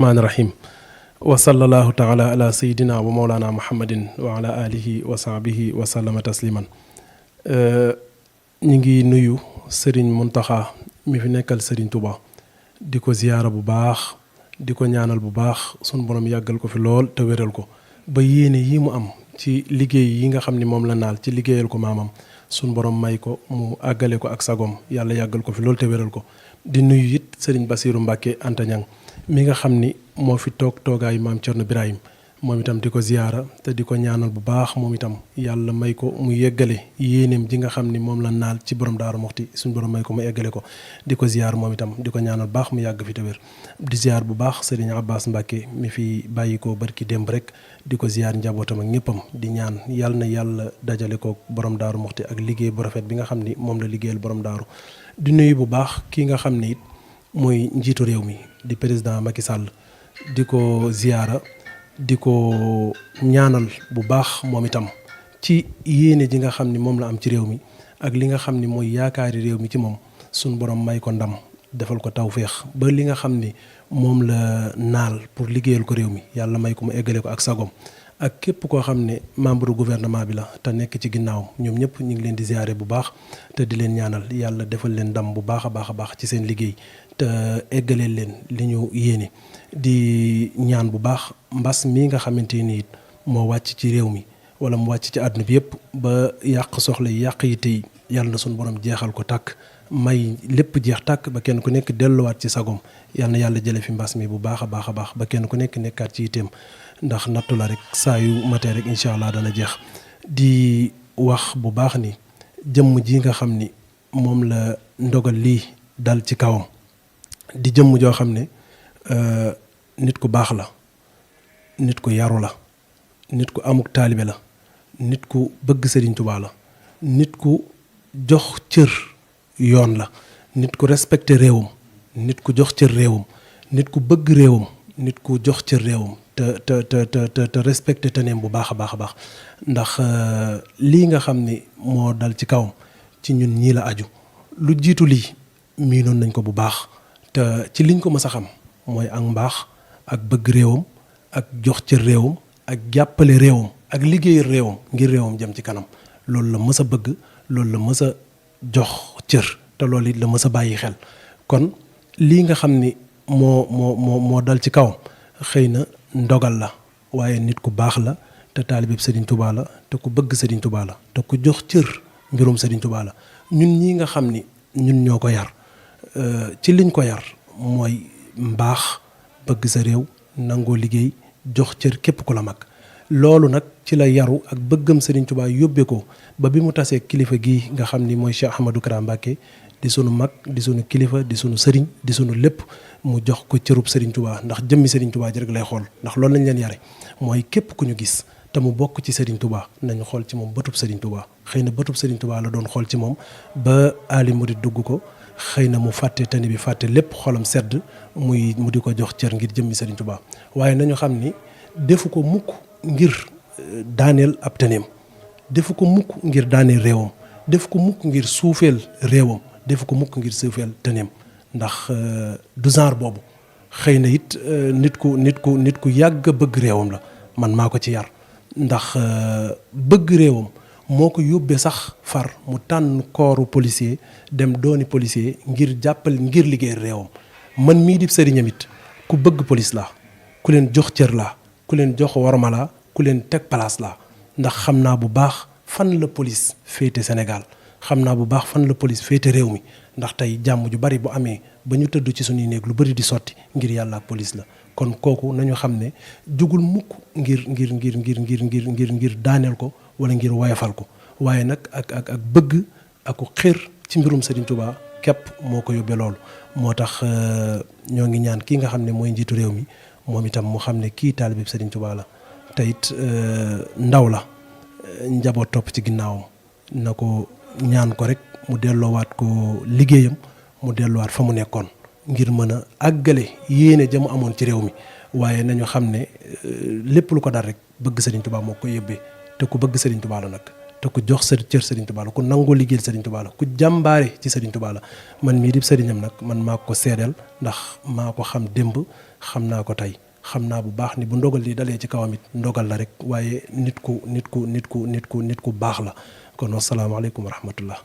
rahmaani rahim wa sallallahu taala ala sayidina wa mawlana muhammadin wa ala alihi wa sahbihi wa sallama tasliman. ñi ngi nuyu sëriñ Muntaxa mi fi nekkal sëriñ Tuuba di ko ziyaara bu baax di ko ñaanal bu baax sunu borom yàggal ko fi lool te wéral ko ba yéene yi mu am ci liggéey yi nga xam ni moom la naal ci liggéeyal ko maamam sunu borom may ko mu àggale ko ak sagom yàlla yàggal ko fi lool te wéral ko. di nuyu it sëriñ Basiiru Mbàkke Anta Ñaŋ mi nga xam ni moo fi toog toogaayu maam Cerno Birahim moom itam di ko ziyaara te di ko ñaanal bu baax moom itam yàlla may ko mu yeggale yéeneem ji nga xam ni moom la naal ci borom Daaru Muxti suñu borom may ko mu yeggale ko di ko ziyaar moom itam di ko ñaanal baax mu yàgg fi te wér. di ziyaar bu baax sëriñ Abbas Mbàkke mi fi bàyyi ko barki démb rek di ko ziyaar njabootam ak ñëppam di ñaan yàlla na yàlla dajale ko borom Daaru Muxti ak liggéey bu rafet bi nga xam ni moom la liggéeyal borom daaru. di nuyu bu baax ki nga xam ni it mooy njiitu réew mi di président Macky Sall di ko ziyaara di ko ñaanal bu baax moom itam ci yéene ji nga xam ni moom la am ci réew mi ak li nga xam ni mooy yaakaari réew mi ci moom suñ borom may ko ndam defal ko tawféex ba li nga xam ni moom la naal pour liggéeyal ko réew mi yàlla may ko mu eggale ko ak sagom ak képp koo xam ne membre gouvernement bi la te nekk ci ginnaawam ñoom ñëpp ñu ngi leen di ziyaare bu baax te di leen ñaanal yàlla defal leen ndam bu baax a baax ci seen liggéey te eggaleel leen li ñu yéene. di ñaan bu baax mbas mii nga xamante ni it moo wàcc ci réew mi wala mu wàcc ci àdduna bi yëpp ba yàq soxla yi yàq yi tey yàlla na suñu borom jeexal ko tàkk may lépp jeex tàkk ba kenn ku nekk delluwaat ci sagom yàlla na yàlla jële fi mbas mi bu baax a baax ba kenn ku nekk nekkaat ci itam ndax nattu la rek saa yu matee rek incha allah dana jeex. di wax bu baax ni jëmm ji nga xam ni moom la ndogal lii dal ci kawam di jëmm joo xam ne nit ku baax la nit ku yaru la nit ku amuk taalibe la nit ku bëgg Sëriñ Tuubaa la nit ku jox cër yoon la nit ku respecté réewam nit ku jox cër réewam nit ku bëgg réewam nit ku jox cër réewam te respecté teneem bu baax a baax ndax lii nga xam ni moo dal ci kawam ci ñun ñii la aju lu jiitu lii miinoon nañ ko bu baax te ci liñ ko mës a xam mooy ak mbaax ak bëgg réewam ak jox cër réewam ak jàppale réewam ak liggéeyal réewam ngir réewam jëm ci kanam loolu la mës a bëgg loolu la mës a jox cër te loolu it la mës a bàyyi xel. kon lii nga xam ni moo dal ci kawam xëy na ndogal la waaye nit ku baax la te taalibe Sëriñ Tuubaa la te ku bëgg Sëriñ Tuubaa la te ku jox cër mbirum Sëriñ Tuubaa la ñun ñii nga xam ni ñun ñoo ko yar ci liñ ko yar mooy mbaax bëgg sa réew nangoo liggéey jox cër képp ku la mag loolu nag ci la yaru ak bëggam Sëriñ Tuubaa yóbbee ko ba bi mu tasee kilifa gi nga xam ni mooy Cheikh Ahmadou Kara Mbacké di sunu mag di sunu kilifa di sunu sëriñ di sunu lépp mu jox ko cërub Sëriñ Tuubaa ndax jëmmi Sëriñ Tuubaa ji rek lay xool ndax loolu lañ leen yare mooy képp ku ñu gis te mu bokk ci Sëriñ Tuubaa nañu xool ci moom bëtub Sëriñ Tuubaa xëy na bëtub Sëriñ Tuubaa la doon xool ci moom ba Ali Murid dugg ko xëy na mu fàtte tani bi fàtte lépp xolam sedd mu di ko jox cër ngir jëmmi Sëriñ Tuubaa waaye nañu xam ni defu ko mukk ngir daaneel ab taneem defu ko mukk ngir daaneel réewam defu ko mukk ngir suufeel réewam defu ko mukk ngir suufeel taneem ndax du genre boobu xëy na it nit ku yàgg a bëgg réewam la man maa ko ci yar ndax bëgg réewam moo ko yóbbee sax far mu tànn kooru policier dem dooni policier ngir jàppale ngir liggéey réewam man mii di sëriñam it ku bëgg police laa ku leen jox cër laa ku leen jox warma laa ku leen teg place laa ndax xam naa bu baax fan la police féete Sénégal xam naa bu baax fan la police féete réew mi ndax tey jàmm ju bari bu amee ba ñu tëdd ci suñuy néeg lu bari di sotti ngir yàlla ak police la kon kooku nañu xam ne jugul mukk ngir daaneel ko wala ngir woyafal ko waaye nag ak bëgg ak xër ci mbirum Sëriñ Tuubaa képp moo ko yóbbee loolu moo tax ñoo ngi ñaan kii nga xam ne mooy njiitu réew mi moom itam mu xam ne kii taalibe Sëriñ Tuubaa la te it ndaw la njaboot topp ci ginnaawam na ko ñaan ko rek mu delloowaat ko liggéeyam mu delluwaat fa mu nekkoon ngir mën a àggale yéene ja mu amoon ci réew mi waaye nañu xam ne lépp lu ko dal rek bëgg Sëriñ Tuubaa moo ko yóbbee te ku bëgg Sëriñ Tuubaa la nag te ku jox sa cër Sëriñ Tuubaa la ku nangoo liggéeyal Sëriñ Tuubaa la ku jàmbaare ci Sëriñ Tuubaa la man mii di sëriñam nag man maa ko seedeel ndax maa ko xam démb xam naa ko tey xam naa bu baax ni bu ndogal li dalee ci kawam it ndogal la rek waaye nit ku baax la kon wasalaamaaleykum wa rahmatullah